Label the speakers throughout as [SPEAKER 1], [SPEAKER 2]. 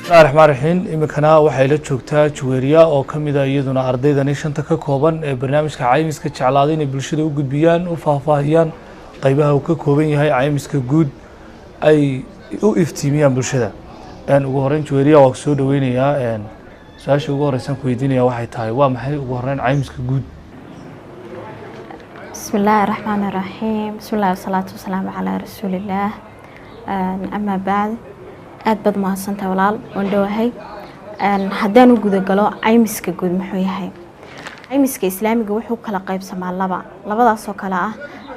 [SPEAKER 1] Bismillahi raxmaan raxiim. Iminkana waxay la joogtaa Juweeriya oo ka mid a iyaduna ardaydani shanta ka kooban ee barnaamijka caymiska jeclaaday inay bulshada u gudbiyaan, u faahfaahiyaan qaybaha uu ka kooban yahay caymiska guud, ay u iftiimiyaan bulshada. Ugu horeyn, Juweeriya, waa kusoo dhaweynayaa. Su-aasha ugu horeysan ku weydiinaya waxay tahay: waa maxay ugu horeyn caymiska guud?
[SPEAKER 2] Bismi illaahi raxmaani raxiim. Bismi illahi wasalaatu wasalaamu calaa rasuulillaah, amaa bacd. Aada baad mahadsantahay, walaal, waan dhowahay. Haddaan u gudagalo caymiska guud muxuu yahay, caymiska islaamiga wuxuu kala qaybsamaa laba, labadaasoo kale ah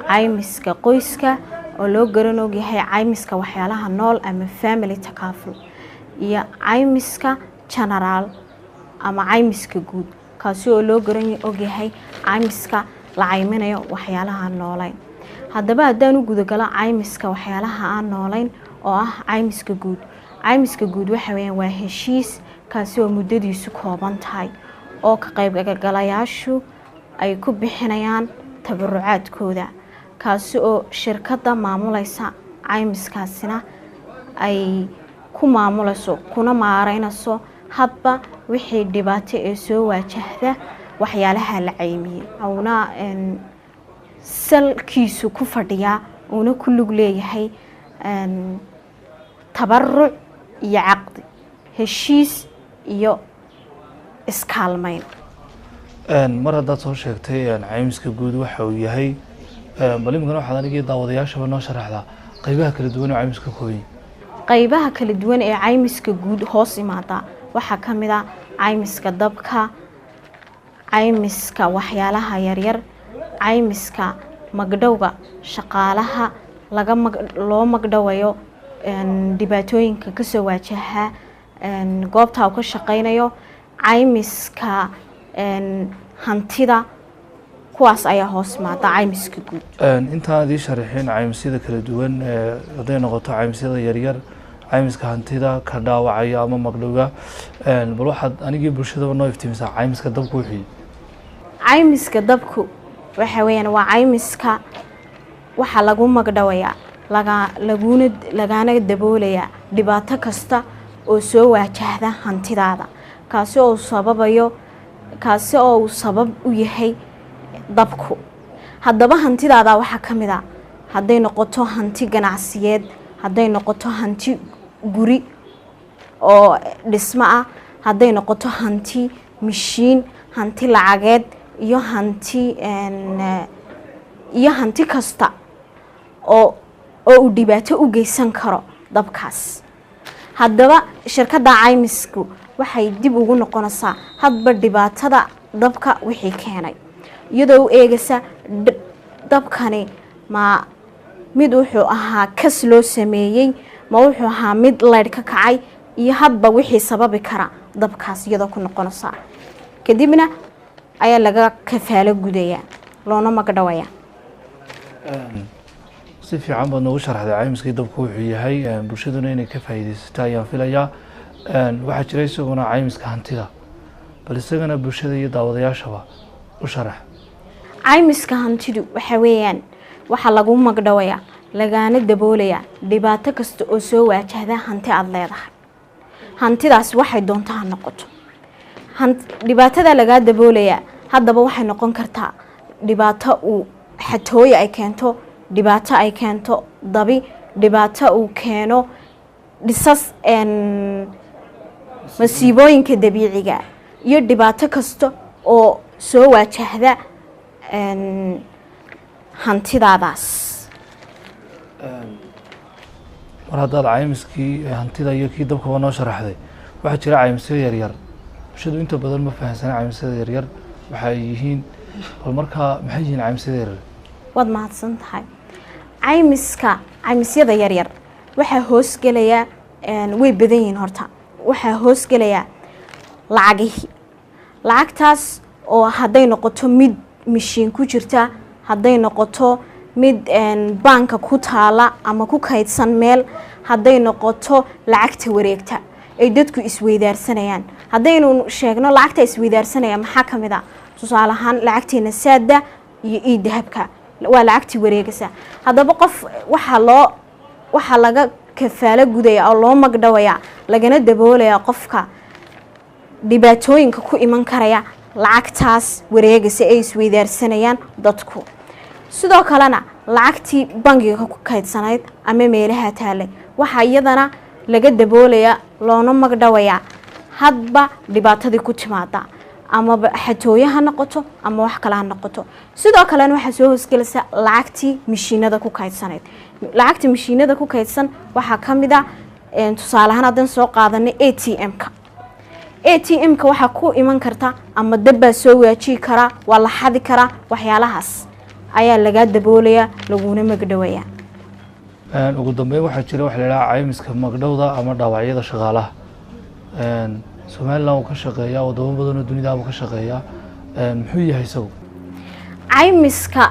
[SPEAKER 2] caymiska qoyska oo loo garan ogyahay caymiska waxyaalaha nool ama family takaaful, iyo caymiska general ama caymiska guud, kaasi oo loo garan ogyahay caymiska la cayminayo waxyaalaha aan noolayn. Haddaba haddaan u gudagalo caymiska waxyaalaha aan noolayn oo ah caymiska guud, caymiska guud waxa weyaan waa heshiis kaasi oo muddadiisu kooban tahay oo ka qaybgalayaashu ay ku bixinayaan tabarucaadkooda, kaasi oo shirkadda maamulaysa caymiskaasina ay ku maamulayso kuna maareynayso hadba wixii dhibaato ee soo waajahda waxyaalaha la caymiyey, uuna salkiisu ku fadhiyaa uuna ku lug leeyahay tabaruc iyo caqdi, heshiis iyo iskaalmeyn.
[SPEAKER 1] Mar haddaad soo sheegtay caymiska guud waxa uu yahay, bal iminkana waxaad anigii daawadayaashaba noo sharaxdaa qaybaha kala duwan ee caymiska ka kooban yahay.
[SPEAKER 2] Qaybaha kala duwan ee caymiska guud hoos imaada waxaa ka mid a caymiska dabka, caymiska waxyaalaha yaryar, caymiska magdhowga shaqaalaha laga loo magdhowayo dhibaatooyinka kasoo waajaha goobta uu ka shaqeynayo, caymiska hantida. Kuwaas ayaa hoos imaada caymiska guud.
[SPEAKER 1] Intaan idii sharaxin caymisyada kala duwan ee hadday noqoto caymisyada yaryar, caymiska hantida, ka dhaawacaya ama magdhowga, bal waxaad anigii bulshadaba noo iftiimisaa caymiska dabku wuxuu yahay.
[SPEAKER 2] Caymiska dabku waxa weeyaan waa caymiska waxaa lagu magdhowayaa laga laguna lagaana daboolayaa dhibaato kasta oo soo waajahda hantidaada, kaasi oo sababayo, kaasi oo uu sabab u yahay dabku. Haddaba hantidaada waxaa ka mid a hadday noqoto hanti ganacsiyeed, hadday noqoto hanti guri oo dhismo ah, hadday noqoto hanti mishiin, hanti lacageed iyo hanti kasta oo uu dhibaato u geysan karo dabkaas. Haddaba shirkadda caymisku waxay dib ugu noqonaysaa hadba dhibaatada dabka wixii keenay, iyadoo u eegaysa dabkani ma mid wuxuu ahaa kas loo sameeyey, ma wuxuu ahaa mid laydh ka kacay, iyo hadba wixii sababi kara dabkaas iyadoo ku noqonaysaa, kadibna ayaa laga kafaalo gudayaa loona magdhawaya.
[SPEAKER 1] Si fiican baad noogu sharaxday caymiskii dabku wuxuu yahay, bulshaduna inay ka faa'iidaysato ayaan filayaa. Waxaa jira isaguna caymiska hantida, bal isagana bulshada iyo daawadayaashaba u sharax.
[SPEAKER 2] Caymiska hantidu waxa weeyaan waxaa lagu magdhawayaa lagaana daboolayaa dhibaato kasta oo soo waajahda hanti aada leedahay. Hantidaas waxay doonto ha noqoto. Dhibaatada lagaa daboolayaa haddaba waxay noqon kartaa dhibaato uu xatooyo ay keento, dhibaato ay keento dabi, dhibaato uu keeno dhisas, masiibooyinka dabiiciga, iyo dhibaato kasta oo soo waajahda hantidaadaas.
[SPEAKER 1] Mar haddaad caymiskii hantida iyo kii dabkaba noo sharaxday, waxaa jira caymisyo yaryar. Bulshadu inta badan ma fahansana caymisyada yaryar waxa ay yihiin. Bal markaa maxay yihiin caymisyada yaryar?
[SPEAKER 2] Waad mahadsan tahay. Caymiska, caymisyada yaryar waxaa hoosgelaya, way badan yihiin horta, waxaa hoosgelaya lacagihii, lacagtaas oo hadday noqoto mid mishiin ku jirta, hadday noqoto mid baanka ku taala ama ku kaydsan meel, hadday noqoto lacagta wareegta ay dadku isweydaarsanayaan. Haddaynu sheegno lacagta isweydaarsanaya maxaa ka mid a? Tusaale ahaan lacagteena saada iyo e-dahabka waa lacagtii wareegaysa. Haddaba qof waxaa loo waxaa laga kafaalo gudaya oo loo magdhawaya, lagana daboolaya qofka dhibaatooyinka ku iman karaya lacagtaas wareegaysa ay isweydaarsanayaan dadku. Sidoo kalena lacagtii bangiga ku kaydsanayd ama meelaha taalay waxaa iyadana laga daboolayaa, loona magdhawayaa hadba dhibaatadii ku timaada, amaba xatooyo ha noqoto ama wax kale ha noqoto. Sidoo kalena waxaa soo hoosgelaysa lacagtii mishiinada ku kaydsanayd. Lacagta mishiinada ku kaydsan waxaa ka mid a, tusaale ahaan haddaan soo qaadanay ATM-ka, ATM-ka waxaa ku iman karta ama dabbaa soo waajihi karaa, waa la xadi karaa, waxyaalahaas ayaa lagaa daboolayaa, laguna magdhawayaa.
[SPEAKER 1] Ugu dambeyn, waxaa jira waxa la idhaha caymiska magdhowda ama dhaawacyada shaqaalaha. Somaliland uu ka shaqeeyaa, wadamo badan oo dunidaabuu ka shaqeeyaa. Muxuu yahay isagu?
[SPEAKER 2] Caymiska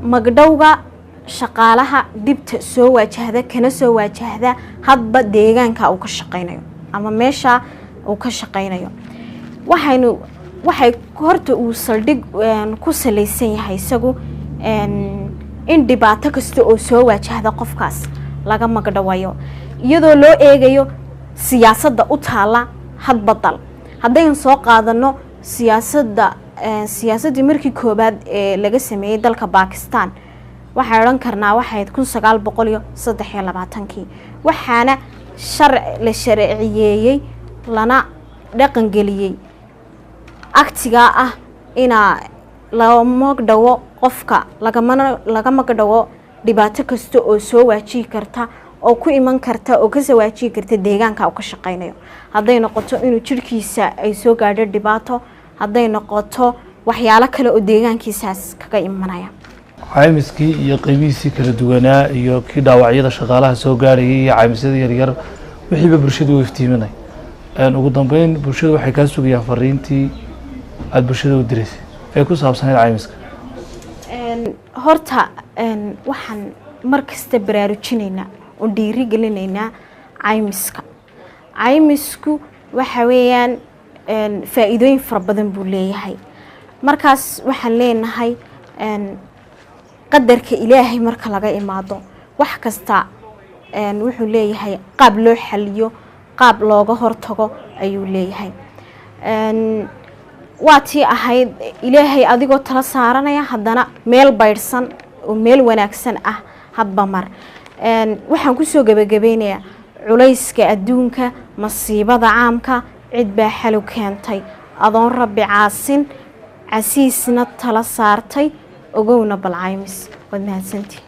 [SPEAKER 2] magdhowga shaqaalaha dhibta soo waajahda, kana soo waajahda hadba deegaanka uu ka shaqeynayo ama meesha uu ka shaqeynayo, waxay horta uu saldhig ku salaysan yahay isagu in dhibaato kasta oo soo waajahda qofkaas laga magdhawayo, iyadoo loo eegayo siyaasadda u taala hadba dal. Haddaynu soo qaadano siyaasadda, siyaasaddii markii koobaad ee laga sameeyey dalka Bakistan, waxaan odhan karnaa waxayd 1923-kii, waxaana la sharciyeeyey lana dhaqangeliyey aktigaa ah inaa la magdhawo qofka, lagamana laga magdhawo dhibaato kasta oo soo waajihi karta oo ku iman karta oo kasoo waajihi karta deegaanka uu ka shaqeynayo, hadday noqoto inuu jirhkiisa ay soo gaadho dhibaato, hadday noqoto waxyaalo kale oo deegaankiisaas kaga imanaya.
[SPEAKER 1] Caymiskii iyo qeybihiisii kala duwanaa iyo kii dhaawacyada shaqaalaha soo gaarhayay iyo caymisyada yaryar, wixiiba bulshadu u iftiiminay. Ugu dambeyn, bulshadu waxay kaa sugayaan fariintii aada bulshada u diraysay ee ku saabsanayd caymiska.
[SPEAKER 2] Horta waxaan mar kasta baraarujinaynaa oon dhiiri gelinaynaa caymiska. Caymisku waxa weeyaan faa'iidooyin fara badan buu leeyahay. Markaas waxaan leenahay, qadarka Ilaahay marka laga imaado, wax kasta wuxuu leeyahay qaab loo xaliyo, qaab looga hortago ayuu leeyahay. Waa tii ahayd Ilaahay adigoo tala saaranaya, haddana meel baydhsan oo meel wanaagsan ah hadba mar. Waxaan kusoo gebagabeynayaa, culayska adduunka, masiibada caamka, cid baa xalow keentay, adoon Rabbi caasin, casiisna tala saartay, ogowna bal caymis. Waad mahadsantihi.